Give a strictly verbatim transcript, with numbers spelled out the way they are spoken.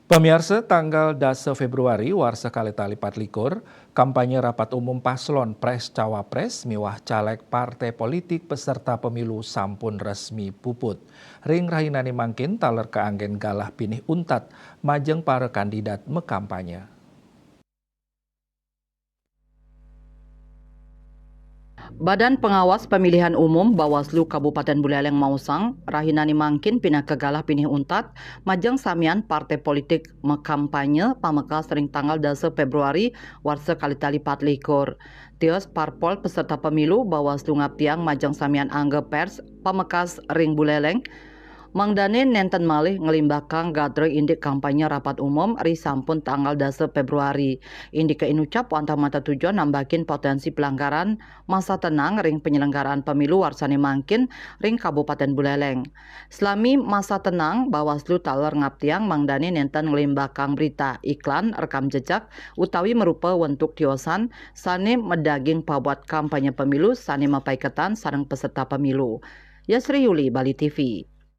Pamiarsa, tanggal dasa Februari warsa kalih tali patlikur, kampanye rapat umum paslon pres cawapres miwah caleg partai politik peserta pemilu sampun resmi puput. Ring rahinane mangkin taler kaanggen galah pinih untat majeng para kandidat makampanye. Badan Pengawas Pemilihan Umum Bawaslu Kabupaten Buleleng maosang, rahinane mangkin pinaka galah pinih untat majeng samian partai politik makampanye pamekas ring tanggal dasa Februari warsa kalih tali patlikur. Tios parpol peserta pemilu Bawaslu ngaptiang majeng samian angga pers pamekas ring Buleleng, mangdane nenten malih nglimbakang gatra indik kampanye rapat umum ri sampun tanggal dasa Februari. Indike inucap wantah mata tujuan nambakin potensi pelanggaran masa tenang ring penyelenggaraan pemilu warsane mangkin ring Kabupaten Buleleng. Selami masa tenang, Bawaslu taler ngaptiang mangdane nenten nglimbakang berita, iklan, rekam jejak, utawi merupa wentuk tiosan sane madaging pabuat kampanye pemilu sane mapaiketan sareng peserta pemilu. Yasri Yuli, Bali T V.